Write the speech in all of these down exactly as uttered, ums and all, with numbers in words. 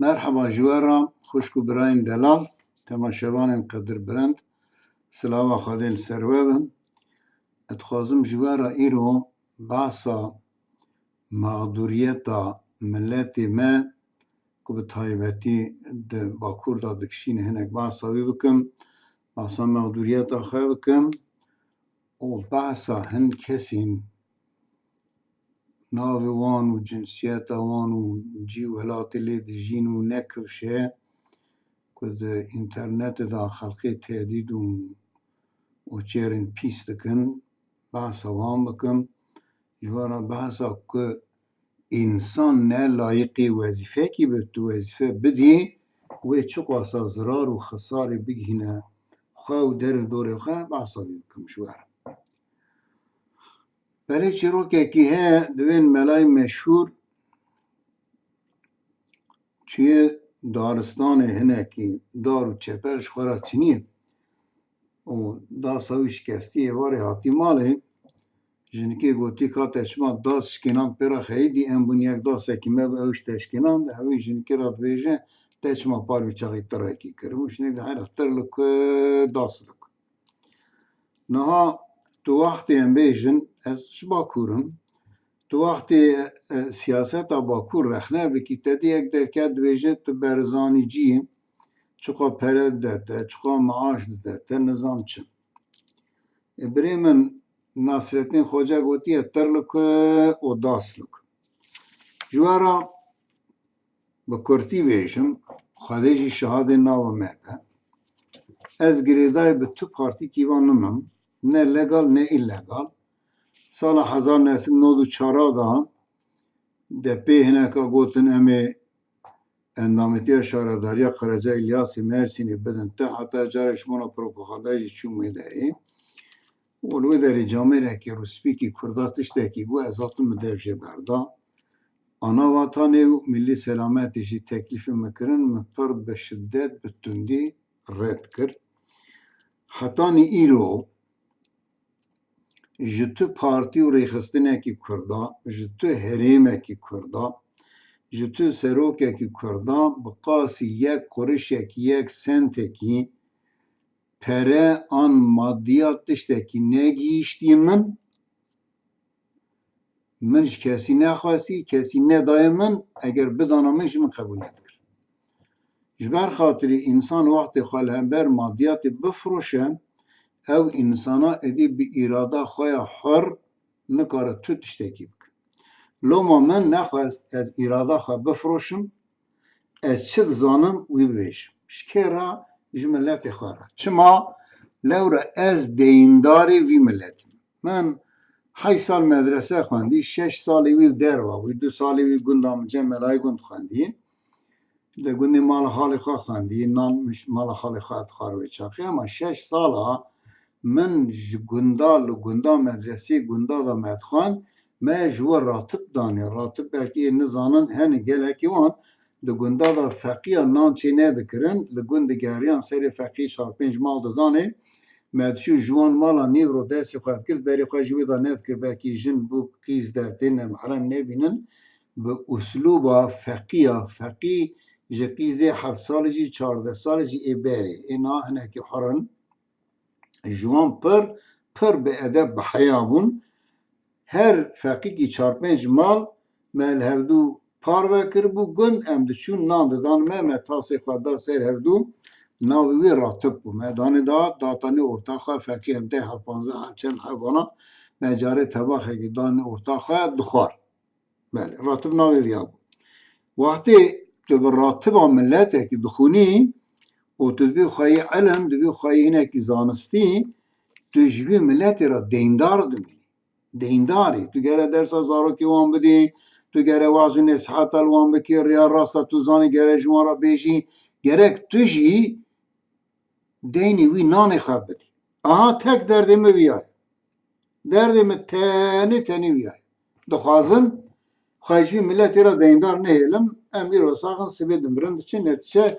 Merheba ji we re, xwişk û birayên delal, temaşevanên qedirbilind, silava Xwedê li ser we be. Ez dixwazim ji we re îro behsa mexdûriyeta miletê me, ku bi taybetî di Bakur de dikişîne, hinek behsa wî bikim, behsa mexdûriyeta xwe bikim û behsa hin kesên navê wan û cinsiyeta wan û cî û welatê lê dijîn û ne kifş e, ku di înternetê de xelkê tehdîd û, û çêrên pîs dikin, behsa wan bikim. Ji we re behsa ku însan ne layiqî wezîfekî be, tu wezîfe bidî, wê çiqasa zirar û xisarê bigihîne xwe û derê dorê xwe, behsa wî bikim ji we re. Belê çîrokekî heye, divên melayê meşhûr çûye daristanê, hinekî dar û çeper ji xwe re çinî û dasa wî şikestî, êvarê hatî malê. Jinikê gotî, ka te çima das şikênand pê re xeyidî, em bûn yek dasekî me bi ew ji te şikênand, ew ê jinikê re dibêje, te çima par vî çaxî tirekî kir? Û jinik dihêre, tir li ku, das li ku. Niha tu wextê, em bêjin, ez ji Bakur im, tu wextê, e, siyaseta Bakur rexne bikî, te dî yek derket dibêje tu berzanîcî yî, çiqa pere dide te, çiqa maaş dide te, nizam çi. E, birê min Nasrettin Xoca gotiye, tir li ku û das li ku. Ji we re bi kurtî bêjim, Xwedê jî şahidê nava me be. Ez girêdayî bi tu partîkî ve nimim, ne legal ne îlegal. Sala hezar neh sed nod û çar de DP hineka gotin, em ê endametiya şaredariya Qereca Îlyasê Mersînê bidin te, heta carek ji bona propagandayê jî çûm wê derê. Û li wê derê camêrekî rûspîkî Kurda tiştekî got, ez hatim min dev jê berda. Ana Vatanê û Milî Selametê jî teklîfê min kirin, min pir bi şidet, bi tundî red kir. Hetanî îro ji tu partî û rêxistinekî Kurda, ji tu herêmekî Kurda, ji tu serokekî Kurda bi qasî yek qurişekî, yek sentekî pere an madiyat tiştekî negihîştiye min, min ji kesî nexwestî, kesî nedaye min, eger bidana min jî min qebûl nedikir. Ji ber xatirî însan wextê xwe li hember madiyatê bifroşe, ew însana êdî bi îrada xwe ya hur nikare tu tiştekî bike. Loma min nexwest ez îrada xwe bifroşim, ez çi dizanim wî bibêjim. Ji kê re? Ji miletê xwe re. Çima? Lewra ez deyîndarê vî miletî me. Min heşt sal medrese xwendî, şeş salî wî li derve bû, du salî wî gunda min cem melayê gund xwendî. Li gundê mala xalê xwe xwendî, nan miş-, mala xalê xwe dixwar wê çaxê, ama şeş sala min ji gunda, li gunda medresê gunda de me dixwend, me ji we ratib danê. Ratib belkî ê nizanin, hene gelekî wan di gunda de feqiya nan çê nedikirin, li gund digeriyan serê feqî çar pênc mal didanê, me diçû ji wan mala nîvro destê xwe dikir, berê xwe ji wê de nedikir, belkî jin bû, qîz dertê, ne mehrem nebînin, bi uslûba feqiya, feqî ji qîzê heft salî jî, çardeh salî jî ê berê, ê niha hinekî hur in. Ji wan pir, pir bi edeb, bi heya bûn. Her feqîkî çar pênc mal me li hevdû parve kiribû gund, em diçûn nan didan me, me tasê xwe da ser hevdû, navê wî ratib bû. Me danê da, datanê orta xwe, feqî hevdeh, hev panzdeh, hev çend, hev vana, me carê tebaxekî danê orta xwe dixwar. Belê, ratib navê viya bû. Wextê tu bi ratiba miletekî dixwînî û tu dibî xweyî ilim, dibî xweyî hinekî zanistî, tu ji vî miletê re deyndar dimînî. Deyndar î. Tu gere dersa zarokê wan bidî, tu gere waz û nesiheta li wan bikî, riya rasta tu zanî gere ji wan re bêjî. Gerek tu jî deynê wî nanê xwe bidî. Aha tek derdê min viya ye. Derdê min tenê tenê viya ye. Dixwazim xwe ji vî miletê re deyndar nehêlim. Em îro sax in, sibê dimirin diçin. Netîce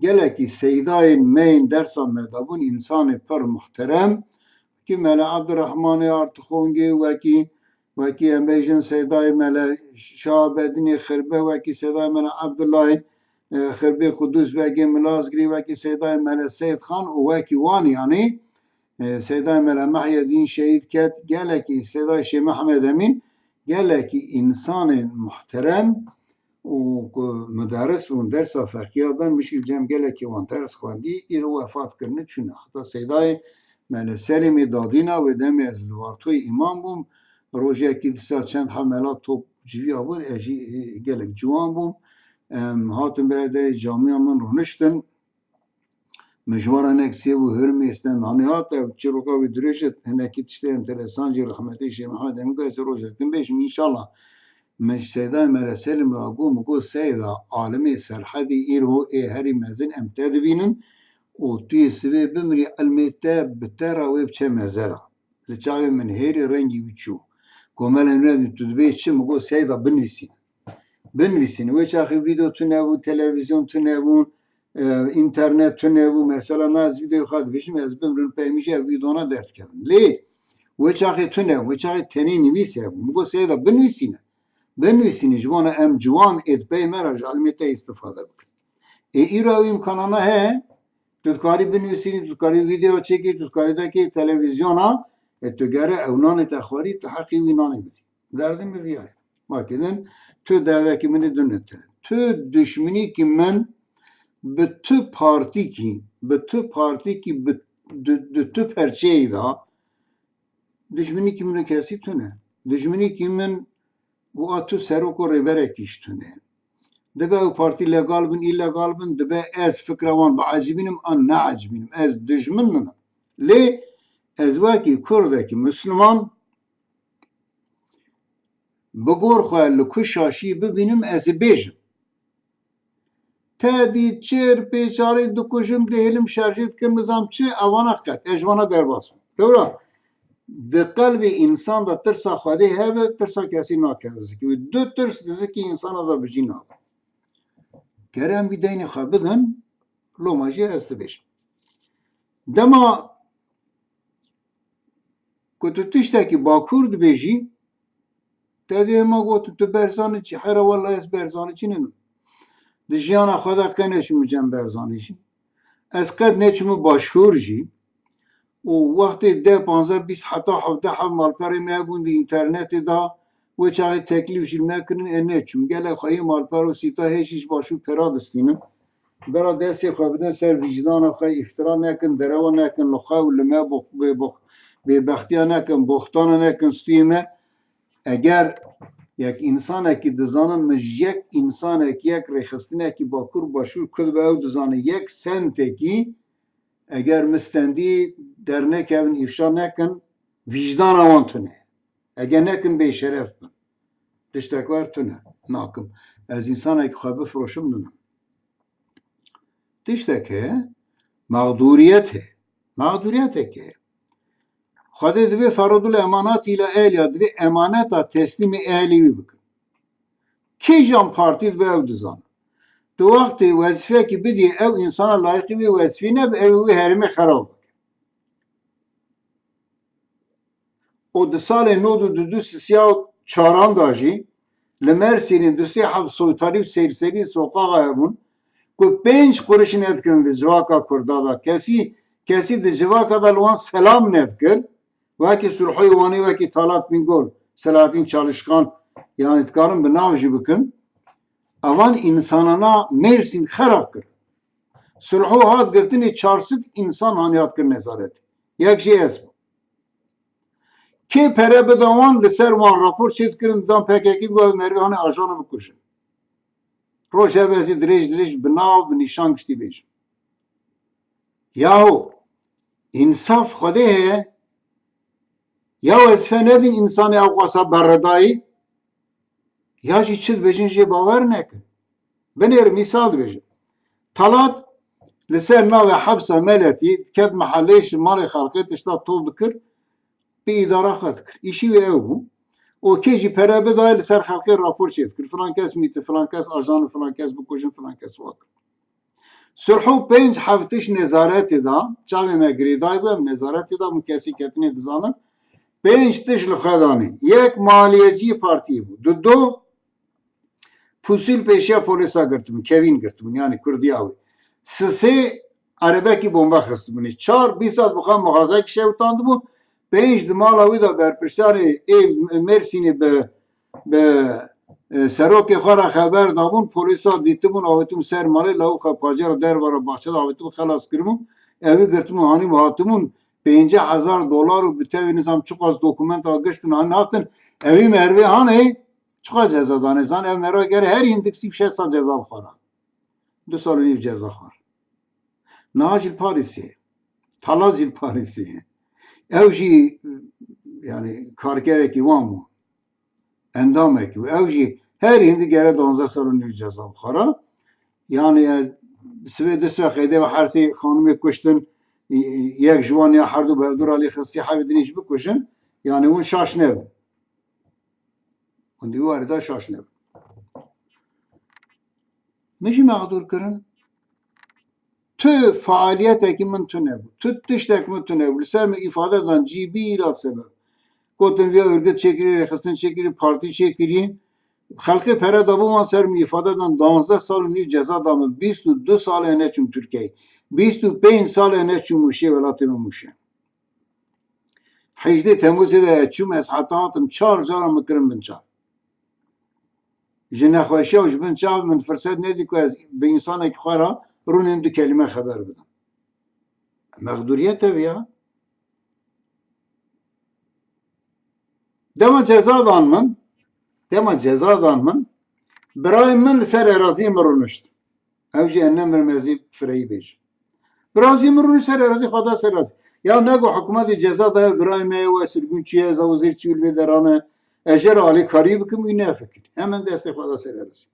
gelekî seydayên me yên dersa me de bûn, însanê pir muhterem, wekî Mele Ebdurrehmanê Artixongê, wekî, wekî em bêjin seydayê Mele Şahabedînê Xirbe, wekî seydayê Mele Ebdullahê e, Xirbê Qudûs, wekî Milazgirî, wekî Seydayê Mele Seyid Xan û wekî wan, yanî, e, Seydayê Mele Mehyedîn şehîd ket, gelekî Seydayê Şêx Mehmed Emîn, gelekî însanên muhterem û ku muderis bûn, dersa feqîya dan, mişkîl cem gelekî wan ders xwendî, îro wefat kirine, çûne. Heta Seydayê Mele Selîmê dadîna wê demê ez li Vartoyê îmam bûm. Rojekî dîsa çend hemela top civiya bûn, ez jî, e, gelek ciwan bûm. Em hatin ber derê camiya min rûniştin. Min ji wan re nek sêv û hurmê stendanê hat, ev çîroka wî dirêj e, hinekî tiştê enteresan jî rehmetê Şêx Mehmed Emîn ku ez ê rojek din bêjim înşallah. Min ji Seydayê Mele Selîm re got, min got, Seyda, alimê Serhedê îro ê herî mezin em te dibînin û tu yê sibê bimirî, ilmê te bi te re wê biçe mezera. Li çavê min hêrî rengî wî çû. Got, Mele Nûreddîn, tu dibê çi? Min got, Seyda, binivîsîne. Binivîsîne. Wê çaxê vîdeo tune bû, televîzyon tune bûn, e, înternet tune bû. Mesela, na ez vîdeoyê xwe dibêjim, ez bimrim, pey min jî ev vîdeona derdikevin. Lê wê çaxê tune bû, wê çaxê tenê nivîs hebû. Min got, Seyda, binivîsîne. Binivîsîne, ji bona em ciwan ê di pey me re ji ilmê te îstifade bikin. Ê îro ew îmkanana heye, tu dikarî binivîsînî, tu dikarî vîdeo çêkî, tu dikarî dekî televîzyona, ê tu gere ew nanê te xwarî, tu heqî wî nanê bidî. Derdê min viya ye. Makî din, tu derdekî min ê din tune. Tu duşminîkî min bi tu partîkî, bi tu partîkî, bi, di, di tu perçeyî de, duşminîkî min û kesî tune. Duşminîkî min û a tu serok û rêberekî ji tune. Dibe ew partî legal bin, îlegal bin, dibe ez fikra wan biecibînim an neecibînim. Ez dujmin ninim. Lê ez wekî Kurdekî Misliman bi gor xwe li ku şaşî bibînim, ez ê bêjim. Te dî çêr pêçarê dikujim, dihêlim, şerjê dikim, nizam çi, evana qet. Ez ji vana derbas bim. Lewra di qelbê însan de tirsa Xwedê hebe, tirsa kesî nakeve zikê. Wê du tirs di zikê însana de bi cî nabe. Gere em wî deynê xwe bidin, loma jî ez dibêjim. Dema ku tu tiştekî bakur dibêjî, te dê hema got, tu berzanî çi? Hera wela ez berzanî çi ninim. Di jiyana xwe de qe neçûm cem berzanî jî. Ez qet neçûm başûr jî. Û wextê deh, panzdeh, bîst, heta hevdeh heb malperê me hebûn di înternetê de, wê çaxê teklîf jî me kirin, ê neçûm. Gelek xweyê malper û sîta hê jî ji başûr pera distînin. Bera destê xwe bidin ser vîcdana xwe, îftira nekin, derewa nekin li xwe û li me box-, bê box-, bêbextiya nekin, boxtana nekin stûyê me. Eger yek însanekî dizanim, min ji yek însanekî, yek rêxistinekî bakur, başûr, kurd be ew dizane, yek sentekî, eger min stendî, dernekevin, îfşa nekin, vîcdana wan tune. Eger nekin, bêşeref bin. Tiştek wer tune. Nakim. Ez însanekî xwe bifroşim, ninim. Tiştek heye, mexdûriyet heye. Mexdûriyetek heye. Xwedê divê feradul emanat îla ehliha, divê emaneta teslîmê ehlî wî bikin. Kîjan partî dibe ew dizane. Tu wextê wezîfekî bidî ew însana layiqî wê wezîfî nebe, ew ê wê herêmê xerab bike. Û di salê nod û du du sisiya û çaran de jî li Mersînê du sê heb soytarî û sêrserî soqaxa hebûn ku pênc quruş nedikirin di civaka Kurda de. Kesî, kesî di civaka de li wan selam nedikir. Wekî Sulhoyê Wanê, wekî Talat Bingol, Selahattin Çalışkan, yanî dikarin bi nav jî bikin. Evan însanana Mêrsîn xerab kir. Sulho hat girtinê çar sed însan hanî hat kir nezaret. Yek jê ez bûm. Kê pere bida wan, li ser wan rapor çêdikirin, didan P K K, got, ev merivê hane ajana bikujin. Roj ev ez ê dirêj dirêj bi nav, bi nîşan giştî bêjim. Yahu, însaf Xwedê heye. Ya wezîfe nedin însanê ewqasa berredayî, ya jî çi dibêjin jê bawer nekin. Binêr mîsal dibêjim. Talat li ser navê hepsa Meletî diket mehelê, ji malê xelkê tişta top dikir, bi îdara xwe dikir. Îşî wê ew bû. Û kê jî pere bidayê li ser xelkê rapor çêdikir. Filan kes mîti, filan kes ajan, filan kes bikujin, filan kes wa kir. Sulhû pênc heft tişt nezaretê da, çavê me girêdayî bû, em nezaretê da bûn, kesî ketinê dizanin. Pênc tişt li xwe danê. Yek maliyecî partiyê bû. Dudo, Fusîl pêşiya polîsa girtibûn, kevîn girtibûn, yanî kurdiya wî. Sisê erebekî bomba xistibûnê. Çar bîst saet bi xwe mixazekî şewitandibû. Pênc di mala wî de berpirsiyarê ê Mêrsînê bi, bi, e, serokê xwe re xeber dabûn. Polîsa dîtibûn, avêtibûn ser malê, lawik xwe pancê re derve re baxçe de avêtibû xelas kiribûn. Ewî girtibûn, hanî hatibûn pêncî hezar dolar û bi tevî nizam çiqas dokumenta giştin, hanî hatin. Ewî mervê hanê çiqas ceza danê. Zan ev merva gere her hindik sî şeş sal ceza bixwara. Du sal û nîv ceza xwar. Niha jî li Parîsê ye. Talat jî li Parîsê ye. Ew jî, yanî, karkerekî wan bû. Endamekî bû. Ew jî her hindik gere duwazdeh sal û nîv ceza bixwara. Yanî, e, sibê du sibê qeydê ve her sê xanimê kuştin, yek ji wan ya her du bi hevdû re lê xistî hevê dinê jî bikujin. Yanî hûn şaş nebin. Hûn di wî warî de şaş nebin. Min jî mexdûr kirin. Tu faaliyeteke min tune bû. Tu tiştek min tune bû. Li ser min îfade dan cî bî îla sebeb. Gotin viya örgüt çêkirî, rêxistin çêkirî, partî çêkirî. Xelkê pere dabû wan ser min îfade dan, duwazdeh sal û nîv ceza da min. Bîst û du sal e neçûm Tirkiyeyê. Bîst û pênc sal e neçûm Mûşê, welatê min Mûşe. Hejdê Temmûzê de çûm, ez heta hatim çar cara min kirin binçav. Ji nexweşiya û ji binçav min firset nedî ku ez bi însanekî xwe re rûnên du kelîme xeber bidim. Mexdûriyet ev ya. Dema ceza dan min, dema ceza dan min, birayê min li ser eraziyê min rûnişt. Ew jî ez ne mirim ez ê fireyî bêjim. Birazî min rûnî ser erazî xwe da ser erazî. Ya nego hikûmetê ceza daye birayê me ye, we sirgûn çi ye, ez ew zêr çi li vê derane. Ez jê re alîkariyê bikim, wî nefikir. Hemen destê xwe da ser erazî.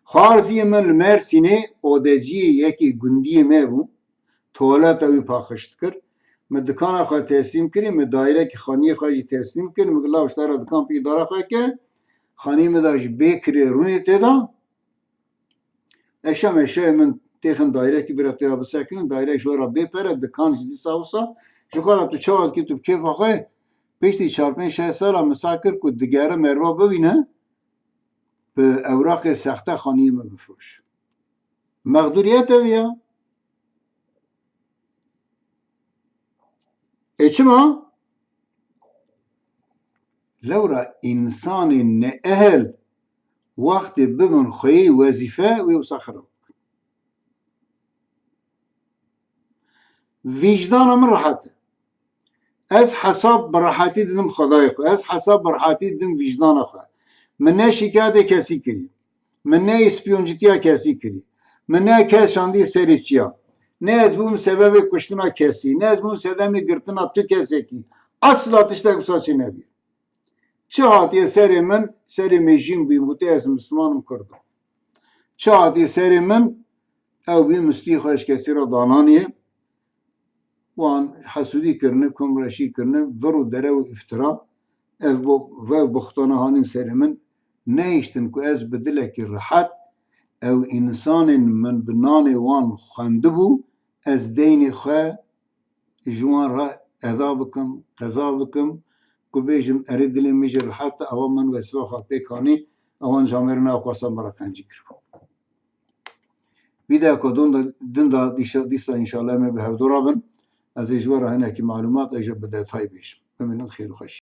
Xwarziyê min li Mersînê odeciyê yekê gundiyê me bû. Tuwaleta wî paqij dikir. Min dikana xwe teslîm kirî, min dairekî xaniyê xwe jî teslîm kir. Min got, "Law, ji te re dikan pê îdara xwe ke." Xaniyê min de jî bê kirê rûnê tê de. Eşa meşayê min têxin dairekî bira tê de bisekirin, dairek ji we re bê pere, dikan jî dîsa wisa. Ji xwe re tu çawa dikî, tu bi kêfa xwe. Piştî çar pênc şeş sala min seh kir ku digere merva bibîne, bi ewraqê sexte xaniyê min bifiroşe. Mexdûriyet ev ya. Ê çima? Lewra însanên neehel wextê bibin xweyî wezîfe, wê wisa xirab bikin. Vîjdana min rehet e. Ez hesab bi rehetî didim Xwedayê xwe. Ez hesab bi rehetî didim vîjdana xwe. Min ne şîkayetê kesî kirî. Min ne îspîyoncîtiya kesî kirî. Min ne kes şandî serê çiya. Ne ez bûm sebebê kuştina kesî. Ne ez bûm sebebê girtina tu kesekî. Esla tiştek wisa çênebî. Çi hatiye serê min, serê mêjîn bûyî, gotê ez Misliman im, Kurd im. Çi hatiye serê min, ew bî mistî xwe ji kesî re dananiye. Wan hesûdî kirine, komreşî kirine, vir û dere û îftira. Ev bo-, vev buxtana hanîn serê min, nehiştin ku ez bi dilekî rehet, ew însanên min bi nanê wan xwendibû, ez deynê xwe ji wan re eda bikim, qeza bikim, ku bêjim, erê dilê min jî rehet e, ewa min wesifa xwe pêk anî, ewan camêrê nexwasa min re qencî kiribû. Vîdeoka din de, din de dîşa-, dîsa înşallah em ê bi hevdû re bin. Ez ê ji we re hinekî malûmat, ez jî bi detay bêjim. Bimînin xêr û xweşî.